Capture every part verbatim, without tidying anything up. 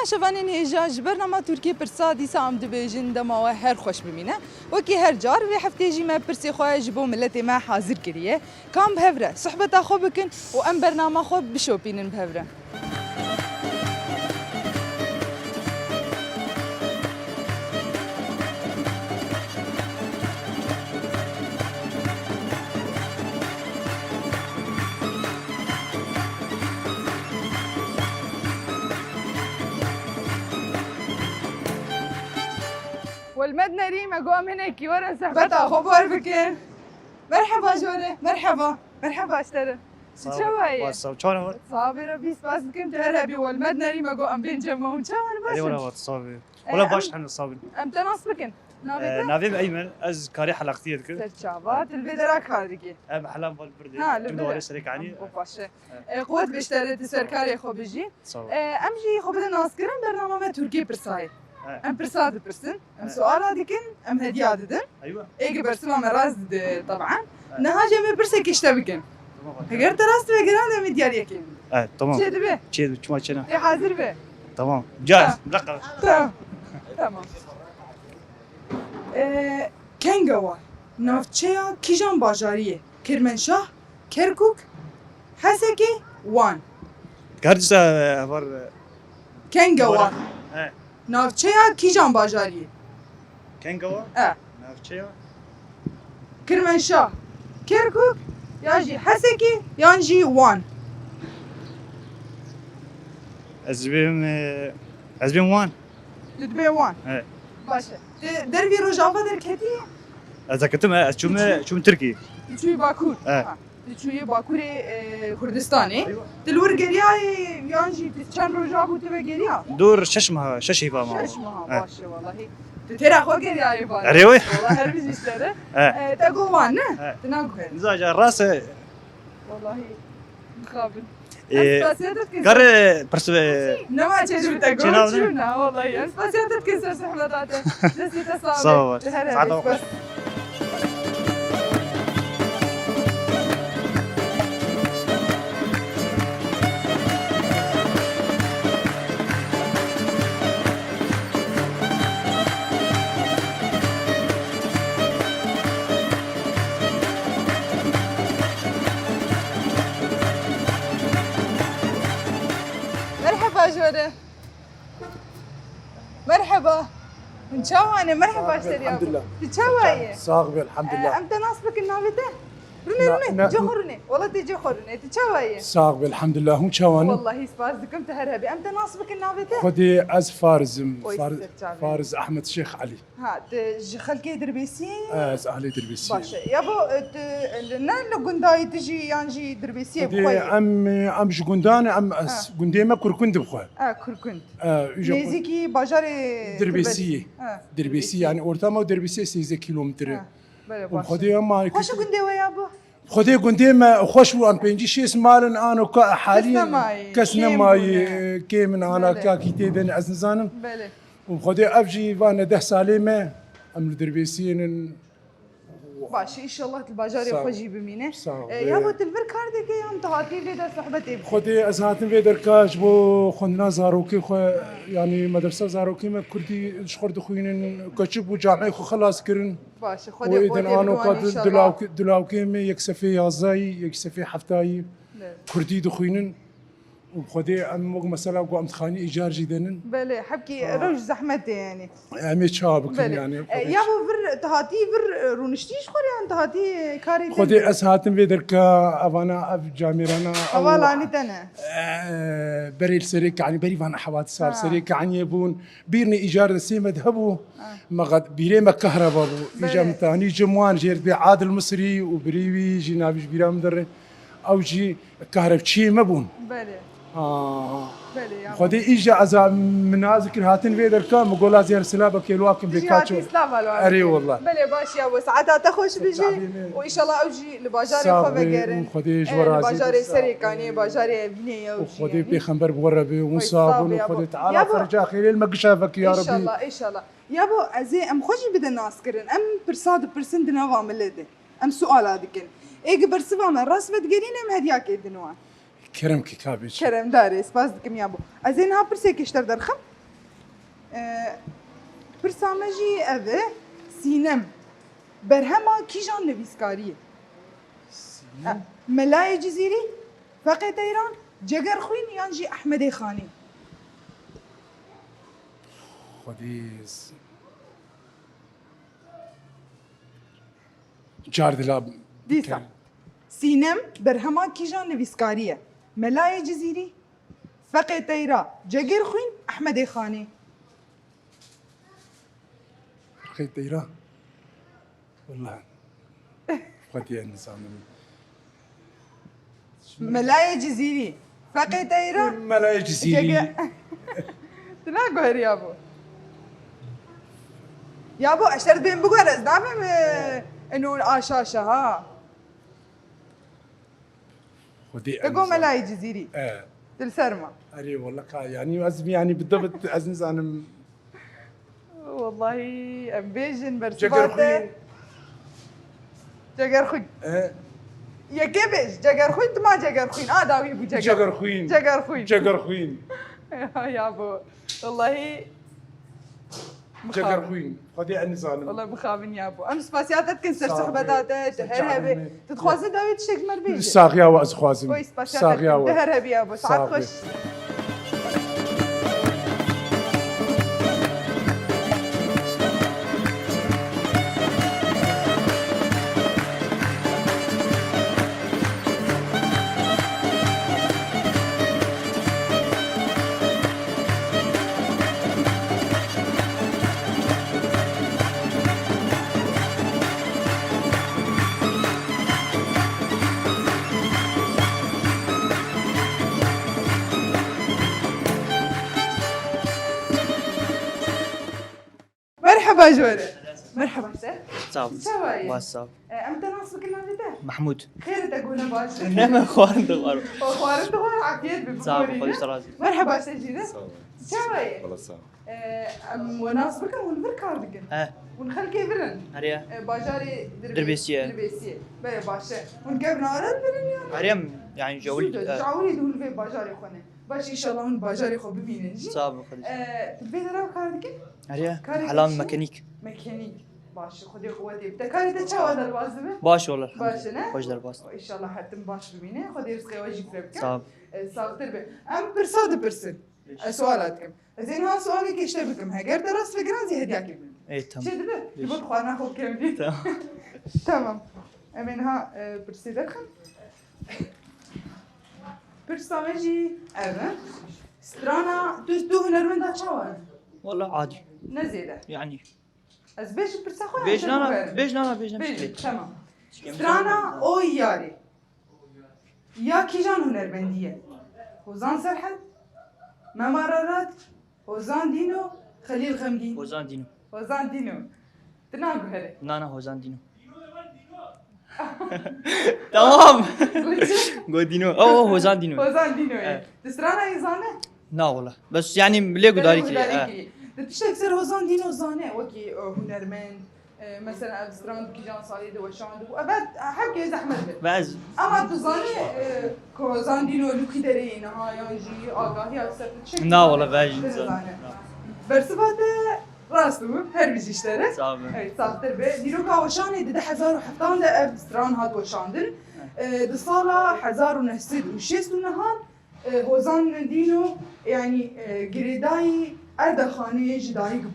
Şevanên hêja, ji bernama Tirkiyê Pirsa dîsa em dibêjin dema we her xweş bimîne. Wekî her car, vê heftê jî me pirsê xwe ji bo miletê me hazir kiriye. Kam bi hev re sohbeta xwe bikin û em bernama xwe bişopînin bi hev re. Welmed nerî me got em hinekî werin sohbeta xwe bar bikin. Merheba jore, merheba. Merheba ji te re. Tu çawa yî? Baş, sağ ol. Çawa ne var? Sabê Rebî, spas dikim, tu her hebî welmed nerî me got em bên cem me hûn çawa ne, baş in? Eyvallah, sağ ol. Ee, Wala em, baş, hemd sağ olun. Em te nas bikin. Navê te? Ee, navê min Eymen, ez karê helaqtiyê dikim. Ser çava, tu li vê dera kar dikî? Em helam val birdê. Ha, li Tim vir. Daware serê kanî. Em, baş e. Evet. Ee, quwet bêjtere tu serkarê xwe bijî. Sağ ol. Ee, em jî xwe bide naskirin, bernama me Tirkiyê Pirsayê. Evet. Em pirsa dipirsin, em Evet. suala dikin, em hediya didin. Eywa. Êgê bersiva me rast dide, taban. Evet. Niha jî em ê pirsekê ji te bikin. Tamam, bak. Heger te rast vegeran em ê diyariyekê bidin. Evet, tamam. Çê dibe? Çê dibe, çima çê ne? Ê hazir be. Tamam. Caiz. Tamam. Laka. Tamam. Tamam. Ee, Kenga wa navçeya kîjan bajarî ye? Kirmenşah, Kerkûk, Hesekê, Wan. Kardisa, e, var, e, Kenga Wan. He. Navçeya kîjan bajarî ye? Kenga Wan? E. Navçeya? Kirmenşah, Kerkûk, yan jî Hesekê, yan jî Wan. Ez dibêm, e, ez dibêm Wan. Tu dibê Wan? He. Baş e. Tu dervî Rojava derketî? Ez derketim, he. Ez çûme, çûm Tirkî. Tu çûyî Bakur? He. Ha. Tu çûyî Bakurê, e, Kurdistanê. Eywa. Tu li wir geriyayê yan jî tu çend roja bû tu vegeriya? Dûr şeş meha, şeş hêva ma. Şeş meha, he. Baş e wellahî. Tu têra xwe geriyayê bana. Erê wê. Wellahî her bijî ji te re. He. E, te got Wan ne? He. Tu naguherî. Nizaca rast e. Wellahî. Mixabin. Ee, Em spasiya te dikin. Kare pirsivê. Nema çêdibî te Çênav ne? Çûna, wellahî. Em spasiya te dikin ser sohbeta te. Destê te sax be. Sağ ol. Te her Saat hebî. Spas. Merheba jore. Merheba. Hûn çawa ne? Merheba ji te re. Elhamdulillah. Tu çawa yî? Sax be, elhamdulillah. Em te nas bikin navê te? Rûne, rûne. Cê xwe rûne. Wela tê cê xwe rûne. Tu çawa yî? Sax be, elhamdulillah. Hûn çawa ne? Wellahî spas dikim tu her hebî. Em te nas bikin navê te? Xwedê ez Fariz im. Oy, Fariz, ser çavê. Fariz Ahmed Şêx Elî. Ha, tu ji xelkê Dirbêsiyê yî? Ez ahlê Dirbêsiyê. Baş e. Ya bo, e, tu, e, li, ne li gundayî tu jî yan jî Dirbêsiyê bi xwe yî? Em, e, em ji gundan e, em, ez, Ha. gundê me Kurkund bi xwe. Ha, Kurkund. E, îja xwe Nêzîkî bajarê Dirbêsiyê. Dirbêsiyê. Ha, Dirbêsiyê, Dirbêsiyê. Yani ortama Dirbêsiyê sêzdeh kilometre. Ha, belê, Û baş e. Xwedê em ma Xweş e gundê we ya bo? Xwedê gundê me xweş bû, em pêncî şêst mal in, ano ka ehalî Kes nemayî, kes kêm nemayî, bûne. Kêm in, ana Belê. Kakî tê de ne, ez nizanim. Belê. Û Xwedê ev jî va ne deh salê me, em li Dirbêsiyê ne. Baş, înşallah tu li bajarê Sağ ol. Xwe jî bimîne. Sağ ol. E, ya bo tu li vir kar dike yan tu hatî vê de sohbetê bikî? Xwedê ez hatim vê derka ji bo xwendina zarokê xwe, yanî medresa zarokê me kurdî ji xwe dixwînin, keçik bû camê xwe xilas kirin. Baş, Xwedê Û êdin quwetê bide wan anoka inşallah. Dulawkê, dulawkê me yek sefê yazdayî, yek sefê heftayî Evet. kurdî dixwînin. Û bi Xwedê em wek mesela ku em dixanî îcar jî denin. Belê, hebkî Ha. roj zehmet e yani. Em ê çawa bikin Belê. yani? E, Xwedê ya çi- bo vir, tu hatî vir, e, rûniştî ji xwe re yan tu hatî karê Xwedê din? Ez hatim vê derka evana ev camêrana Heval ew anî te ne? e, berê li serê kanî, berî vana hevat sar Ha. serê kaniyê bûn. Bîrnê îcar de sê me de hebû. Ha. Me qet bîrê me kahreba bû. Îca Belê. min tanî cim wan jêr dibê Adil Misrî û birî wî jî navî ji bîra min derê. Ew jî kahrepçiyê me bûn. Belê. Ha. Belê ya. Xwedê îja ez a min nazikir hatin vê derka, min gola ziyan sila be kêlwakin bê Jî kaço. Hatî sila be lo. Erê wallah. Belê baş ya bo. Saeta te xweş bijî. Çavê me. Û înşallah ew jî li bajarê Sağ xwe be, vegerin. Û Xwedê ji Ee, we li razî bajarê be. Serêkaniyê, bajarê Evînê ye û Û jî Xwedê yanî. Pêxember bi we re be. Hûn Oy, sağ sağ bin be û ya bo. Xwedê Teala Ya bo. Ferca xêrê li me gişa vekî ya Rebî. Înşallah, înşallah. Ya bo ez ê em xwe jî bide nas kirin. Em pirsa dipirsin di nava milê de. Em suala dikin. Ê gi bersiva me rast vedigerîne em hediyakê din wan. Kerem ki kabê çi? Kerem darê, spas dikim ya bo. Ez ê niha pirsêkê ji te derxim. E, pirsa me jî ev e, Sînem berhema kîjan nivîskarî ye? Sînem? E, Melayê Cizîrî, Feqê Teyran, Cegerxwîn yan jî Ehmedê Xanî? Xwedî s-, car dila Dîsa. Sînem berhema kîjan nivîskarî ye? Melayê Cizîrî, Feqê Teyra, Cegerxwîn, Ehmedê Xanî? Feqê Teyra. Wallahî. Xwedî ez nizanim. Melayê Cizîrî. Feqê Teyra. Melayê Cizîrî. Gege-, tu naguherî yabo. Yabo, ez şer bên biguher, ez nabêm, e, eno aşa aşa ha. Xwedî Te got Melayê Cizîrî. E. Dil ser ma. Erê, wala ka, yanî ez, yanî bi dibit ez nizanim. Wallahî em bêjin bersiva te. Cegerxwîn. Cegerxwîn. E. Yekê bêj, Cegerxwîn, dima Cegerxwîn. A dawî bû Ceger-, Cegerxwîn. Cegerxwîn. Cegerxwîn. Ya bo. Wallahî. Cegerxwîn. Xwedî ez nizanim. Wala mixabin ya bo. Em spasiya te dikin ser sohbeta te, tu her hebê. Tu dixwazî dawî tiştek me bêjî? Saxiya we ez dixwazim. Oy, spasiya te dikin. Tu her hebî ya bo. Saet xweş. Merheba ji we re. Merheba te. Sağ ol. Çawa ye? Baş sağ ol. E, em te nas bikin navê te? Mahmud. Xêr e, te gune baş e? Ne me xwarin dixwarim. O xwarin dixwar, afiyet be, Sağ ol, biborîne. Xwedî razî. Merheba te jî re. Sağ ol. Çawa ye? Wala sağ ol. E, em we nas bikin, hûn vir kar dikin. He. Hûn xelkê vir in. Heriye. E, bajarê Dir-, Dirbêsiyê. Dirbêsiyê. Belê baş e. Hûn kevnare vir in ya? Heriye, yani, jawil, Jû de, e. Jawilî de hûn vê bajarê xwe ne. Baş, înşallah hûn bajarê xwe bimînin jî. Sağ ol, Xwedî. E, tu vê dera kar dikin? Heriye. Karê te çi? Mekanik. Mekanik. Baş, Xwedê quwetê bide. Karê te çawa derbas dibe? Baş ol, elhamdülillah. Baş e, ne? Xweş derbas. Înşallah her tim baş bimîne. Xwedê rizqê we jî fireh bike. Sağ ol. E, saxtir be. Em pirsa dipirsin. Ez suala dikim. Ez ê niha sualekê ji te bikim. Heger te rast ve giran zî hediyakê min. Ê, tamam. Çi dibe? Ji bo xwarina xwe bikem bî. Tamam. Tamam. Em ê niha, e, pirsê derxin. Pirsa me jî ev e. Strana, tu, tu hunermenda çawa ye? Wala adî. Ne zêde. Yani. Ez bêjim pirsa xwe, Bêj nana, bêj nana, bêj nana. Bêjim, tamam. Strana Oy Yarê. Ya kîjan hunermendî ye? Hozan Serhed, Mem Ararat, Hozan Dîno, Xelîl Xemgîn. Hozan Dîno. Hozan Dîno. Tu naguherî? Na, na, Hozan Dîno. Tamam. Got çi? Got Dîno. O, o, Hozan Dîno. Hozan Dîno ye. Evet. Tu strana yê zane? Na wala. Bes yani lê gudarî kiriye. Lê gudarî kiriye. Tu tiştek ser Hozan Dîno zane, wekî, e, hunermend, E, mesela ev stran di kîjan salê de weşandibû? Evet, hevkê zehmet be. Ve ez Ama tu zanî, e, ku Hozan Dîno li kî derê ye niha yan jî agahiya ser tu çi? Na wala, ve ez jî Tu nizanî. Dizane. Na. Bersiva te rast bû, her bijî ji te re. Sağ ol. Evet, saxtir be. Dîroka weşanê di hezar û heftan de ev stran hat weşandin. E, di sala hezar û neh sed û şêst û nehan, e, Hozan Dîno, yanî, e, girêdayî Erdaxanê ji dayik bû.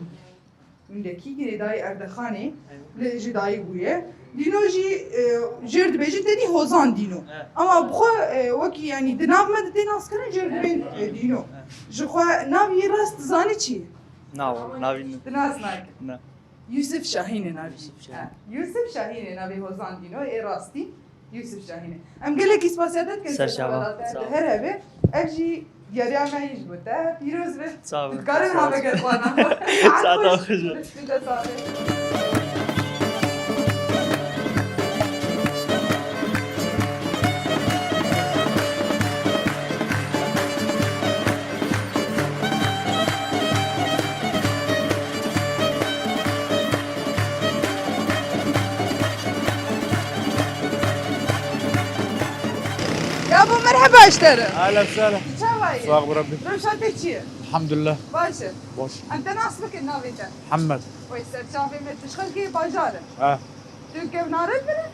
Hindekî girêdayî Erdaxanê li ji dayik bûye. Dîno jî, e, jêr dibêjin tenî Hozan Dîno. Evet. Ama bi xwe, e, wekî, yanî di nav me de tê naskirin jêr dibên, e, Dîno. Evet. Ji xwe navê rast dizanî çi ye? Na, navî ne. Di nas nakin. Ne. Yusuf Şahîn e navê. Yusuf Şahîn. Ha, Yusuf Şahîn e navê Hozan Dîno, ê rastî. Yusuf Şahîn e. Em gelekî spasiya te dikin. Ser çava. Sağ ol. Her hebe. Ev jî diyariya me yî ji bo te. Pîroz be. Sağ ol. Tu dikarin ha veger xwana. Saeta xweş be. Saet xweş. Ya bo merheba ji te re. Ahlen sahlen. Çawa ye? Sağ ol, Rabbi. Rewşa te çi ye? Elhamdülillah. Baş e. Baş. Em te nas bikin navê te. Muhammed. Wey ser çavê me tu ji xelkê bajar e. Ha. Tu kevnare bire?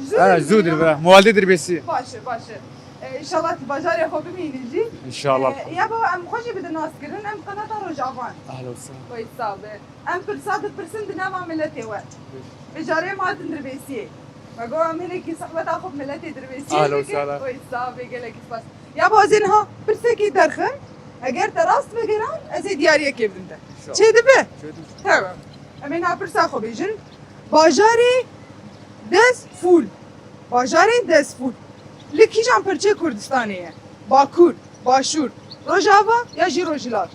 Zû Ha, dir zû bire dir ya. bire. Muwaldê Dirbêsiyê. Baş e, baş e. E, inşallah tu bajarê xwe bimînî jî. İnşallah. E, ya baba em xwe jî bidin nas kirin, em qenata Rojava ne. Ahla ve sahla. Wey sabe. Em pirsa dipirsin di nava miletê we. Bijarê em hatin Dirbêsiyê. Me got em hinekî sohbeta xwe bi miletê Dirbêsiyê Ahla ve bikin. sahla. Wey sabe gelekî spas. Ya baba ez ê niha pirsekî derxim. Eger te rast vegeran, ez ê diyariyekê bidim te. Çê dibe? Çê dibe. Tamam. Em ê niha pirsa xwe bêjin. Bajarê Dezfûl. Bajarê Dezfûl. Li kîjan perçê Kurdistanê ye? Bakur, Başûr, Rojava ya jî Rojhilat?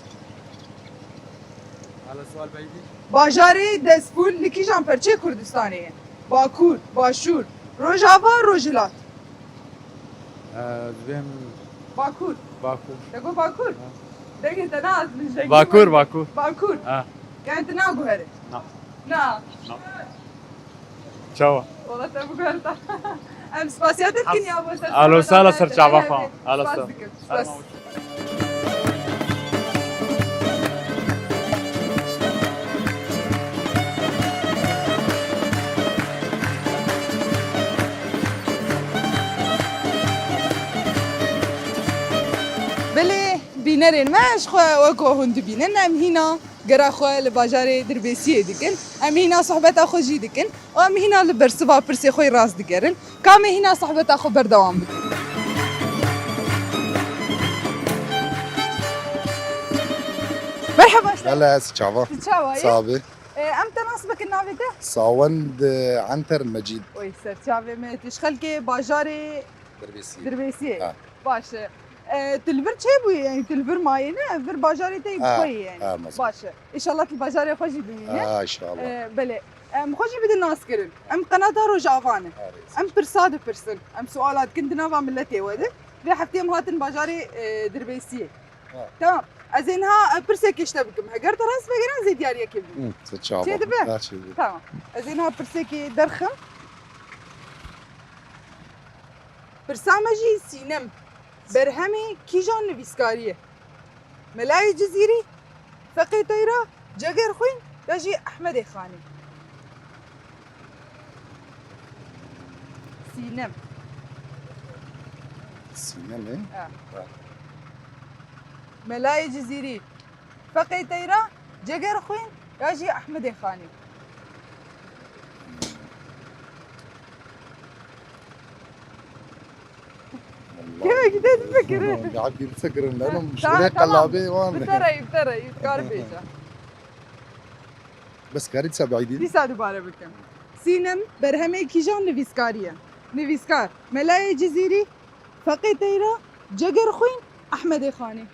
Hala sual beyî. Bajarê Dezfûl li kîjan perçê Kurdistanê ye? Bakur, Başûr, Rojava, Rojhilat? Ee, dibêm Bakur. Bakur. Te got Bakur? Ha. Dengê te nas min jengî Bakur, bû. Bakur. Bakur. Ha. Yani tu naguherî? Na. Na. Na. Çawa? Wala te biguherta. Em spasiya te dikin ya bo ser Alo, sala ser çava xwe. Alo, spas sala. Dikim. Spas. Belê bînerên me ji xwe weko hûn dibînin, em hîna gera xwe li bajarê Dirbêsiyê dikin. Em hîna sohbeta xwe jî dikin û em hîna li bersiva pirsê xwe yê rast digerin. Ka em ê hîna sohbeta xwe berdewam bikin. Merheba. Gel ez çava. Tu çawa yî? Sabi. E, em te nas bikin navê te? Sawend, e, Enter Mecîd. Oy, ser çavê me. Tu ji xelkê bajarê Dirbêsiyê. Dirbêsiyê. Ha. Baş e. E, tu li vir çêbûyî, yani tu li vir mayî ne, vir bajarê te yî Ha, xwe yî yani. Ha, mezin. Baş e. Înşallah tu bajarê xwe jî bimîne. Ha, înşallah. E, belê. Em xwe jî bidin nas kirin. Em qenata Rojava ne. Ha, rêz. Em pirsa dipirsin. Em suala dikin di nava miletê we de. Vê heftê em hatin bajarê, e, Dirbêsiyê. Ha. Tamam. Ez ê niha, e, pirsekê ji te bikim. Heger te rast vegeran, ez ê diyariyekê bidim. Hı, tu çawa? Çê dibe? Ha, çê dibe. Tamam. Ez ê niha pirsekê derxim. Pirsa me jî Sînem. Berhemê kîjan nivîskarî ye? Melayê Cizîrî, Feqê Teyra, Ceger Xwîn ya jî Ehmedê Xanî? Sînem. Sînem e? Ha. Ha. Melayê Cizîrî, Feqê Teyra, Ceger Xwîn ya jî Ehmedê Xanî? Kevekî te difikire. Gehekî bifikirin, ne, ha, şolê tamam. Qelabê wan. Bi te re, bi te re, kar bêje. Bes karî dîsa bidî. Dîsa dubare bikim. Sînem berhemê kîjan nivîskarî ye? Nivîskar, Melayê Cizîrî, Feqê Teyra, Ceger Xwîn, Ehmedê Xanî.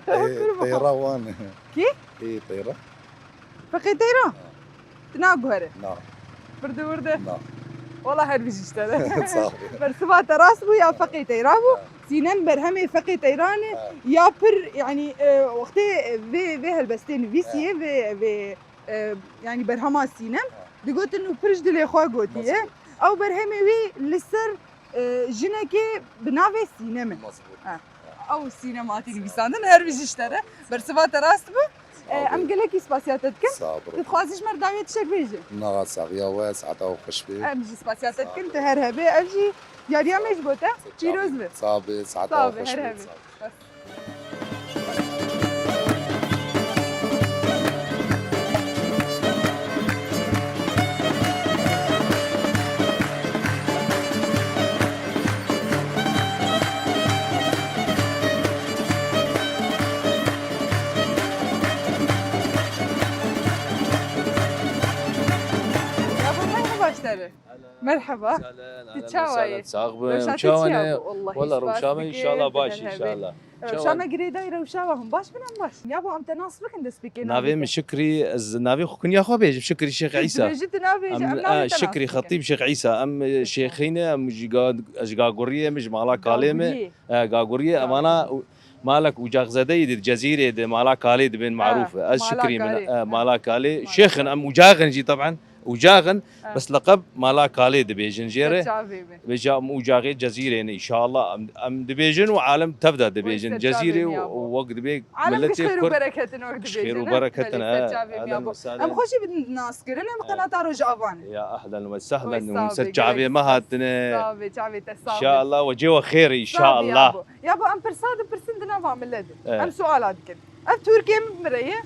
Feqê Teyra wan. Kî? Ê Teyra. Feqê Teyra? Ha. Tu naguhere? Na. Pirdi wirdi? Na. Wala her bijî ji te re. Sağ ol. Bersiva te rast bû ya Feqê Teyra bû. Ha. Sînem berhemê Feqê Teyra ne. Ha. Ya pir, yani, e, wextê vê, vê helbestê nivîsiyê, Ha. vê, vê, e, yani berhema Sînem. Ha. Digotin û pir ji dilê xwe gotiye. Nasıl? Ew berhemê wî li ser, e, jinekê bi navê Sînem e. Nasıl? Ha. Ew Sînem hatî nivîsandin, her bijî ji te re. Bersiva te rast bû. E, em gelekî spasiya te dikin. Sağ ol. Tu dixwazî ji me re dawiyê tiştek bêjî? Na, saxiya we, saeta we xweş be. Em jî spasiya te dikin, tu her hebê. Ev jî diyariya me ji bo te. Pîroz be. Sağ be, saeta we xweş be. Sağ be, her hebê. Sağ ol. Yabo, merheba ji te re. Merheba. Tu çawa yî? Sax be. Rewşa te çi ya? Wela rewşa me înşallah baş, înşallah. Rewşa me girêdayî rewşa we hûn baş bin em baş. Yabo em te nas bikin destpêkê. Navê min Şikrî, ez navê xwe kunya xwe bêjim, Şikrî Şêx Îsa. Dirêjî tu navêjî, em navê te nas bikin. Şikrî Xetîb Şêx Îsa. Em, e, Şêxî ne, em ji Ga-, ez ji Gaguriyê me, ji mala kalê me. Gaguriyê. E, Gaguriyê, em ana malek Ucaxzedeyî di Cezîrê di mala kalê dibên marûf. Ez Şikrî min, e, mala kalê. Şêx in, em Ucax in jî teb'en. Ucax in, bes leqeb mala Kalê dibêjin jê re. Vêca em Ucaxê Cezîrê ne, înşallah. Em, em dibêjin û alem tev de dibêjin. Cezîrê û wek dibê miletê Kurd. Xêr û bereketin wek dibêjin. Xêr û bereketin, ehlen we sehlen. Em xwe jî bi nas kirin, em qenata Rojava ne. Ya ehlen we sehlen, hûn ser çavê me hatine. Sağ be, çavê te sağ be. Înşallah we cê we xêr e, înşallah. Ya bo, em pirsa dipirsin di nava millet de. Em suala dikin. Ev Tirkê min bi re ye.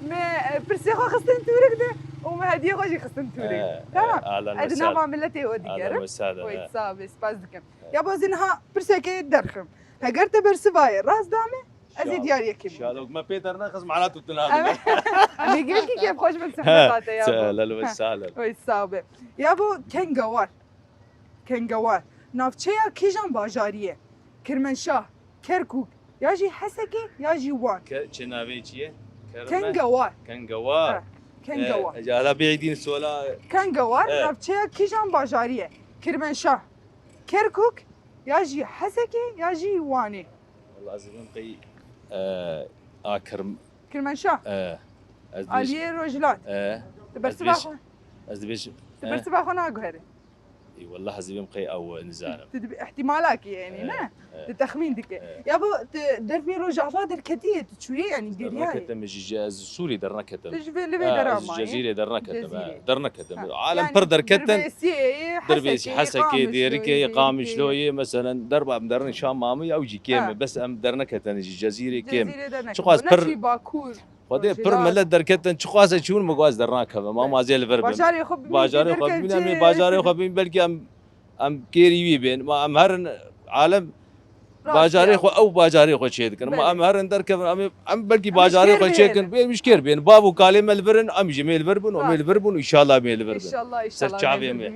Me, e, pirsê xwe xistin Tirk de û me hediyê xwe jî xistin Tirk de. Tamam. Ez di nava miletê we digerim. Wê sağ be, spas dikim. Ya bo ez ê niha pirsekê derxim. Heger te bersivaye rast dame, ez ê diyariyekê bikim. Şalok me pê dernexist, mana tu tuna. Em ê gelkî kêfxweş bin, sehbeta te ya bo. Sehlen we sehlen. Wê sağ be. Ya bo kengewar. Kengewar. Navçeya kîjan bajarî ye? Kirmenşah, Kerkûk, ya jî Hesekê ya jî Wan. Ke-, çi navê çi ye? Kerme? Kengewar. Kengewar. Ha, Kengewar. E, hala bêdîn sola. Kengewar, e, navçeya kîjan bajarî ye? Kirmenşah, Kerkûk, ya jî Hesekê ya jî Wanê. Wala ez dibêm qey, e, a Kirm-, Kirmenşah. E, ez dibêj-, Aliyê Rojhilat. E, tu bersiva xwe, ez dibêj-, ez dibêj-, tu e, bersiva xwe naguherî. Ê, wallah ez dibêm qey ew nizanim. Tu dibê ihtimalakî, yanî, e, ne? E. Tu texmîn dike. E. Ya bo tu dervê Rojava derketiye, tu çûyê, yanî, geriyaye? Derneketim, ji, ji, ez Sûrî derneketim. Tu ji vê, li vê dera mayê? Cezîrê derneketim, Cezîrê. E, derneketim. Ha. Alem pir derketin. Yanî, Dirbêsiyê, Hesekê, Dêrikê, Qamişloyê, meselen, derba em derin Şam mamî, ew jî kêm e. Ha. Bes em derneketin, ji Cezîrê kêm. Cezîrê derneketin. Çiqas pir Bakur. Xwedê pir milet derketin, çiqas ez çûn, min got ez dernakevim, ama ez ê li vir bim. Bajarê xwe bimîn, bajarê xwe bimîn, em ê bajarê xwe bimîn, belkî em, em kêrî wî bên. Ma em herin alem bajarê xwe, ew bajarê xwe çê dikin. Ma em herin derkevin, em ê, em belkî bajarê xwe çê kin, em ê ji kêr bên. Bav û kalê me li vir in, em jî em ê li vir bin, em ê li vir bin, înşallah em ê li vir bin. Înşallah, înşallah. Ser çavê me.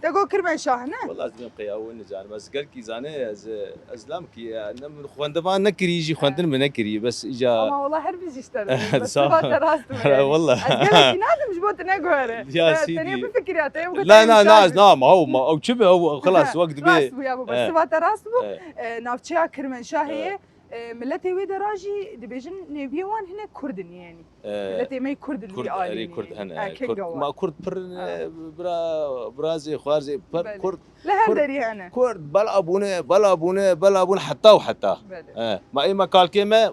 Te got Kirmenşah, ne? Wala ez dibêm qey ew nizanim. Ez gelkî zanê, ez, ez lam kî, ne min xwendivan nekirî, jî xwendin min nekirî. Bes îca. Ama wala her bijî ji te re. Bes siva te rast bû yani. Wala. Ez gelekî nadim ji bo tu neguhere. Ya sîdî. Tenê bifikirî ya, te yê bigotî. La, na, na, na, ma ew, ma ew çi be, ew xilas wek dibê. Rast bû ya baba, siva te rast bû. E, navçeya Kirmenşahê ye. E, miletê wê dera jî dibêjin nêviyê wan hinek Kurd in yani. E, miletê me Kurd in, Kurd, erê, Kurd hene, Kurd. Ma Kurd pir in, e, bira, birazê, xwarzê, pir Kurd. Li her derî hene. Kurd bela bûne, bela bûne, bela bûne heta û heta. E, ma ê me kalkê me,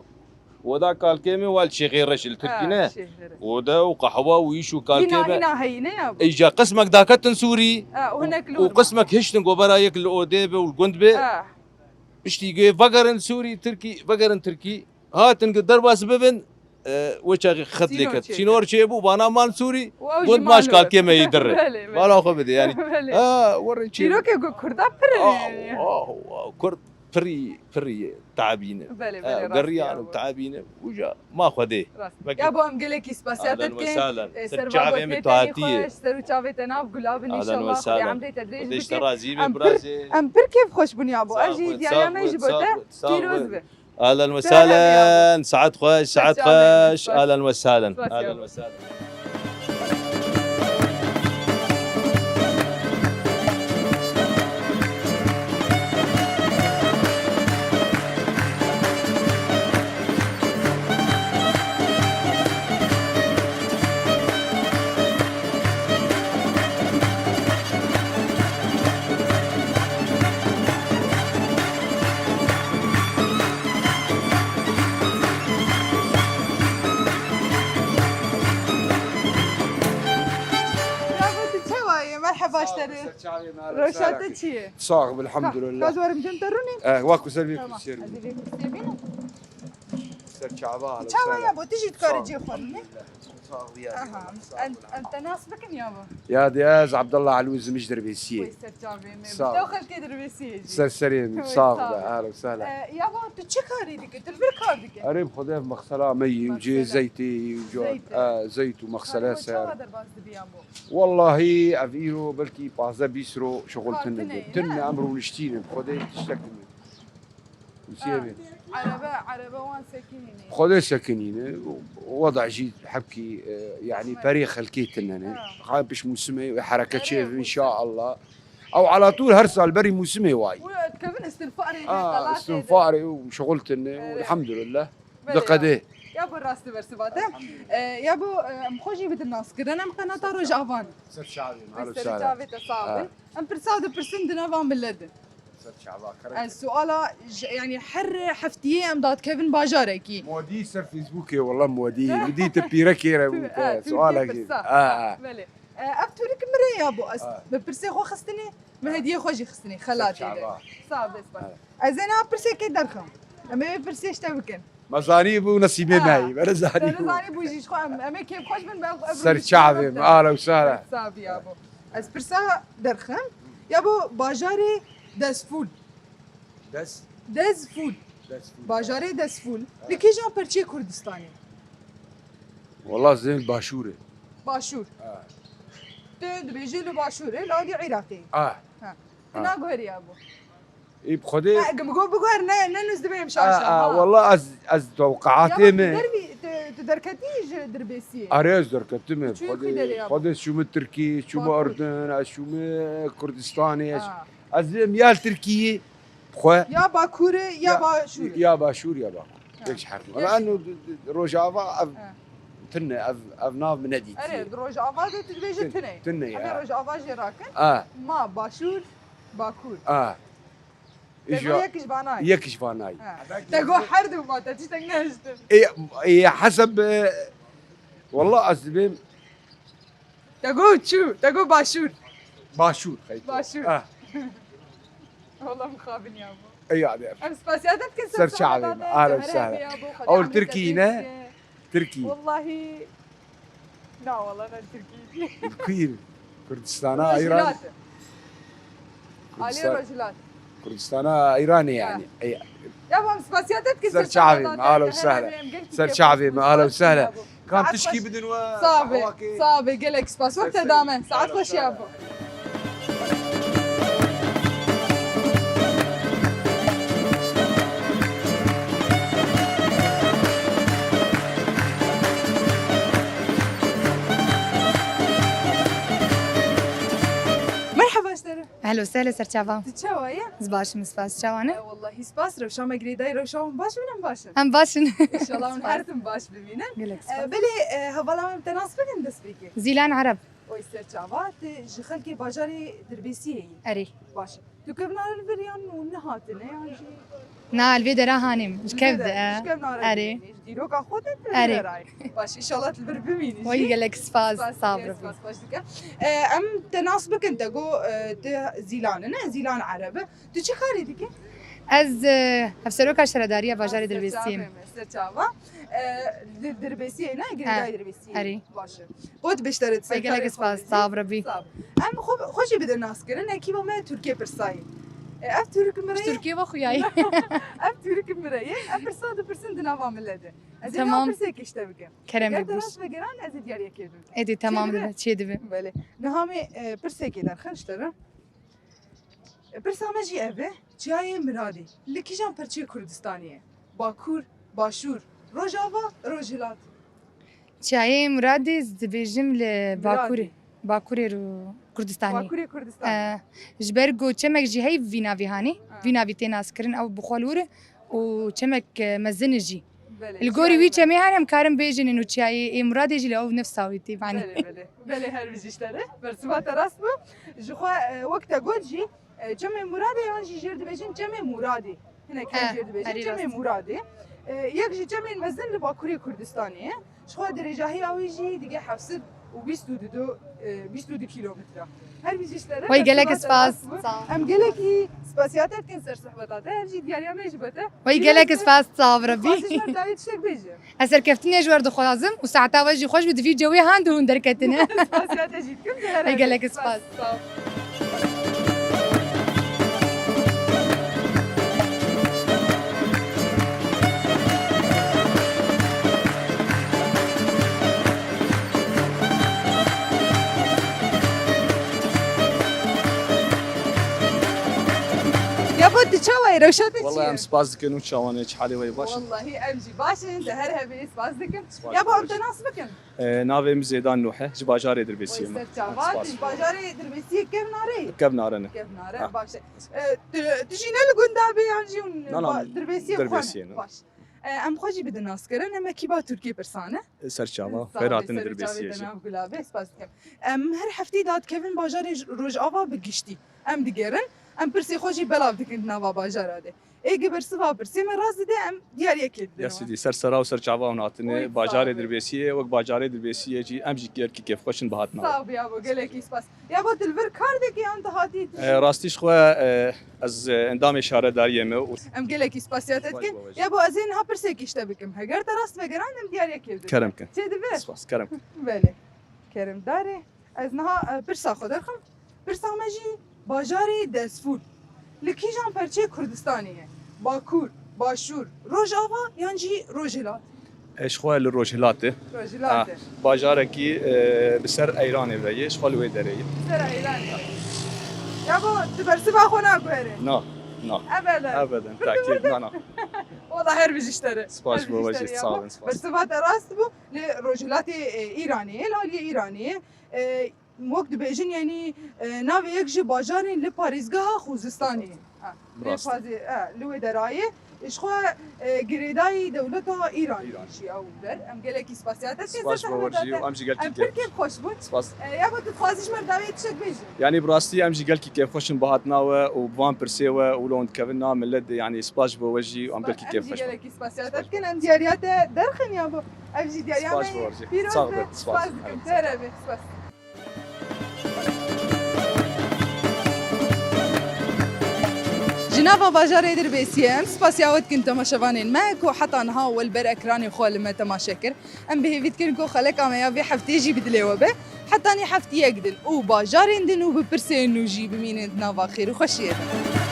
oda kalkê me wal Şêxê Reş li Tirkî ne. Oda û qehwa û îş û kalkê me. Hîna, hîna heyî ne ya bu? Îca qismek daketin Sûrî û qismek hiştin govera yek li odê be û li gund be. Piştî gê vegerin Sûrî, Tirkî, vegerin Tirkî. Hatin ku derbas bibin, e, wê çaxê xet lê ket. Sînor çêbû, vana man Sûrî, gund maşkal kême yî dirre. Belê, belê. Vana xwe bide yani. Belê. Ha, werê çê. Çîrokê ku Kurda pir in yani. Aw, aw, aw, Kurd pirî, pirî tabî ne. Belê, belê, rast ya. Geriyan û tabî ne. Uca ma Xwedê. Rast. Ya bo em gelekî spasiya te dikin. E, ser va gotinê te jî xweş, ser û çavê te nav gula bin, înşallah Xwedê emrê te dirêj bike. Em pir, em pir kêfxweş bûn ya bo. Ev jî diyariya me ji bo te pîroz be. Ahlen we sahlen, saet xweş, saet xweş. Ahlen we sahlen. Ahlen we sahlen. Bravo, tu çawa yî? Merheba ji te re. Roşa te çi ye? Sax be, elhamdülillah. Ka ez werim cem te rûnî? Eh, wa ku ser vê kursiyê rûnî. Ez ê vê kursiyê bînim. Ser çava. Çawa ya bo, tu jî dikarî cê xwe rûnî? Aha, em, em te nas bikin ya bo? Ya de ez Abdullah Elûz im ji Dirbêsiyê. Wê ser çavê me. Sağ ol. Bi te xelkê Dirbêsiyê jî. Ser serê min, sağ be, ehlen we sehlen. E, ya bo, tu çi karî dikî? Tu li vir kar dikî? Erê, bi Xwedê ev mexsela me yî, û cê zeytê yî, û cê, e, zeyt û mexsele ser. Çawa derbas dibî ya bo? Wallahî ev îro belkî pazdeh bîst ro şixul tune. Tune, em rûniştî ne, bi Xwedê tiştek tune. Erebe, erebe wan sekinîne. Xwedê sekinîne. Weda jî hebkî, e, yanî perê xelkê tine ne. Xan piş mûsimê wê hereke çêbin, înşallah. Ew ala tûl her sal berî mûsimê wayî. Wê dikevin istinfarê ne, qelatê de. Istinfarê û şixul tine, elhamdulillah. Diqedê. Ya bo rastî bersiva te. Elhamdulillah. E, ya bo, e, em xwe jî bidin naskirin, em qenata Rojavan. Ser çavê me, alo Ser sara. Çavê te sax be. Ha. Em pirsa dipirsin di nava millet de. Ser çava, kerem. Ez suala j-, yani her heftiyê em dadikevin bajarekî. Modî ser Facebookê, wela modî. Min dî tu pîrekê re bû, tu, ha, tu sualekî. Pirsa. Ha, ha. Belê. E, ev tûrik min re ya bo. Ez bi pirsê xwe xistinê, bi hediyê xwe jî xistinê. Xelatê de. Sağ ol, spas. Ez ê niha pirsêkê derxim. Em ê vê pirsê ji te bikin. Me zanî bû nesîbê me yî. Were zanî bû. Te zanî bû jî ji xwe em, em ê kêfxweş bin, be ev, ev Ser çavê me, ahla û sahla. Sabiya bo. Ez pirsa derxim. Ya bo bajarê Destfûl. Des? Dezfûl. Dezfûl. Bajarê Dezfûl. Ha. Li kîjan perçê Kurdistanê? Wala zên başûr e. Başûr. Ha. Tu dibêjî li başûr e, li alî Iraqê. Ah. Ha. Tu naguherî ya bo. Ê bi Xwedê. Ha, bi go biguher ne, ne nûz dibêm şaşa. Ah, ah, ha. Wala ez, ez tewqeatê me. Ya tu dervî, tu, tu derketî ji Dirbêsiyê? Are ez derketime. Çûyî Xwedê, kî derê ya bo? Xwedê çûme Tirkî, çûme Urdun, ez çûme Kurdistanê, ez, ez êm ya li Tirkiyê. Xwe. Ya Bakur e, ya Başûr e. Ya Başûr, ya Bakur. Ha. Yek ji her du. Ama eno d-, d-, Rojava ev tune, ev, ev nav min nedîtiye. Erê, di Rojava de tu dibêjî tune. Tune ya. Em ê Rojava jê rakin. A. Ma Başûr, Bakur. A. Te got yek ji vanayî. Yek ji vanayî. Ha. Te got her du ma, te tiştek nehiştin. Ê, ê, heseb, e, wallah ez dibêm Te got çû, te got başûr. Başûr, xeyto. Başûr. Ah. Wala mixabin ya bo. Ey abi. Em spasiya te dikin ser çavê me. Ahlen sahlen. Ew li Tirkî ne? Tirkî. Wallahî. Na, wala ne Tirkî. Kuîr. Kurdistana, Îran. Aliyê Rojhilat. Kurdistana Îranê yani. Ey. Ya bo em spasiya te dikin ser çavê me, ahlen sahlen. Ser çavê me, ahlen sahlen. Kam tişkî bidin we. Sax be, sax be, gelek spas. Wek te dame. Saet xweş ya bo. Merhaba ji te re. Ehlo sehlo ser çava. Tu çawa ye? Ez baş im, spas. Çawa ne? E, wallahî spas. Rewşa me girêdayî, rewşa wan baş in, em baş in. Em baş in. Înşallah hûn her tim baş bimînin. Gelek spas. E, belê, e, hevala me bi te nas bikin destpêkê. Zîlan Ereb. Oy ser çava, tu ji xelkê bajarê Dirbêsiyê yî? Erê. Baş. Tu kevnare li vir yan û nehatine yan jî? Na, li vê dera hanîm. Ji kev de, e. Erê. Dîroka xwe de tu li vir ayî. Baş, înşallah tu li vir bimînî jî. Wey gelek spas, sağ ol. Spas, baş dike. E, em te nas bikin, te got, e, tu Zîlan ne, Zîlan Ereb e. Tu çi karî dikî? Ez, e, hevseroka şaredariya bajarê Dirbêsiyê me. Ser çava. E, Dir-, Dirbêsiyê ne, girêdayî Dirbêsiyê. Erê. Baş e. Got beşdare. Gelek spas, sağ ol Rebî. Sağ ol. Em xwe, xwe jî bidin naskirin, ekîba me Tirkiyê pirsayî. E, ev Tirk mire ye? Tirkiyê ve xuyayî. Ev Tirk mire ye. Ev pirsa dipirsin di nava millet de. Ez ê niha pirsêkê ji te bikim. Kerem bik. Eger te nas vegeran, ez ê diyariyekê bim. Êdî, temam dibe, çê dibe. Belê. Niha me, e, pirsêkê derxin ji te re. E, pirsa me jî ev e. Çiyayê Miradê li kîjan perçê Kurdistanê ye? Bakur, Başûr, Rojava, Rojhilat. Çiyayê Miradê ez dibêjim li Bakurê. Bakurê ro-, Kurdistanê. Bakurê Kurdistanê. E, ji ber ku çemek jî hey vî navî hanî. Ha. Vî navî tê naskirin, ew bi xwe li wir e û çemek, e, mezin e jî. Belê, li gorî wî çemê hanî em karin bêjin û çiyayê ê Miradê jî li ew nifsa wî tê, manî. Belê, belê. Belê, her bijî ji te re. Bersiva te rast bû. Ji xwe, e, wek te got jî, e, çemê Miradê yan jî jêr dibêjin çemê Miradê. Hinek jêr dibêjin çemê Miradê. E, yek ji çemên mezin li Bakurê Kurdistanê ye. Ji xwe dirêjahiya wî jî dige heft sed û bîst û du, e, bîst û du kîlometre. Her bijî ji te re. Wey gelek spas. Sağ ol. Em gelekî spasiya te dikin ser sohbeta te. Ev jî diyariya me ji bo te. Wey gelek spas, sağ ol Rebî. Dixwazî ji me re dayê tiştek bêje. Ez serkeftinê ji we re dixwazim û saeta we jî xweş be, di vî cewê han de hûn derketine. Spasiya te jî dikim. Ey gelek spas. Sağ ol. Ya bo tu çawa yî? Rewşa te çi ye? Wallahî em spas dikin, û çawa ne, çi halê we ye, baş in? Wallahî em jî baş in, te her hebê spas dikin. Ya bo em te nas bikin. E, navê min Zêdan Nûh e, ji bajarê Dirbêsiyê me. Ser çava, tu ji bajarê Dirbêsiyê kevnare yî? Kevnare ne. Kevnare, baş e. E, tu, tu jî ne li gunda bê yan jî hûn Dirbêsiyê xwe ne? Baş. E, em xwe jî bidin naskirin, em ekîba Tirkiyê pirsan e. Serçava, xêr hatin Dirbêsiyê jî. Nav gula be, spas dikim. Em her heftî dadikevin bajarê Rojava bi giştî. Em digerin, em pirsê xwe jî belav dikin di nava bajara de. Ê gi bersiva pirsê me rast dide, em diyariyekê didin. Ya sidî, ser sera û ser çava hûn hatine. Bajarê Dirbêsiyê, wek bajarê Dirbêsiyê jî em jî gelkî kêfxweş in bi hatina we. Sax bî yabo, gelekî spas. Yabo, tu li vir kar dikî yan tu hatî? E, rastî ji xwe, e, ez, e, endamê şaredariyê me û... Em gelekî spasiya te dikin. Yabo, ez ê niha pirsekî ji te bikim. Heger te rast vegeran, em diyariyekê didin. Kerem kin. Çê dibe? Spas, kerem kin. Belê. Kerem darê. Ez niha, e, pirsa xwe derxim. Pirsa me jî bajarê Destfûl li kîjan perçeyê Kurdistanê ye? Bakur, Başûr, Rojava yan jî Rojhilat? E, ji xwe li Rojhilat e. Rojhilat e. Bajarekî, e, bi ser Eyranê ve ye, ji xwe li wê derê ye. Bi ser Eyranê ve. Yabo, tu bersiva xwe naguherî? Na, na. Ebeden. Ebeden, tekîd, na, na. Wala her bijî ji te re. Spas bo we jî, sağ olun, spas. Bersiva te rast bû, li Rojhilatê, e, Îranê ye, li aliyê Îranê ye. E, Wek dibêjin, yanî, e, navê yek ji bajarên li parêzgeha Xuzistanê. Ha, lê pazê, e, li wê derayê. Ji xwe, e, girêdayî dewleta Îranê jî ew der. Em gelekî spasiya te dikin. Spas bo we jî û em jî gelkî kêf. Em pir kêfxweş bûn. Spas. E, ya bo tu dixwazî ji me re dawiyê tiştek bêjî? Yanî bi rastî em jî gelkî kêfxweş in bi hatina we û bi van pirsê we û li hûn dikevin na millet de, yanî spas ji bo we jî û em gelkî kêfxweş bûn. Em jî gelekî spasiya te dikin. Em diyariya te derxin ya bo. Ev jî diyariya me ye. Pîroz be. Spas dikim. Te re be. Spas. Ji nava bajarê Dirbêsiyê em spasiya we dikin temaşevanên me ku heta niha we li ber ekranê xwe li me temaşe kir. Em bi hêvî dikin ku xeleka me ya vê heftê jî bi dilê we be. Hetanî heftiyek din û bajarên din û bi pirsên nû jî bimînin di nava xêr û xweşiyê de.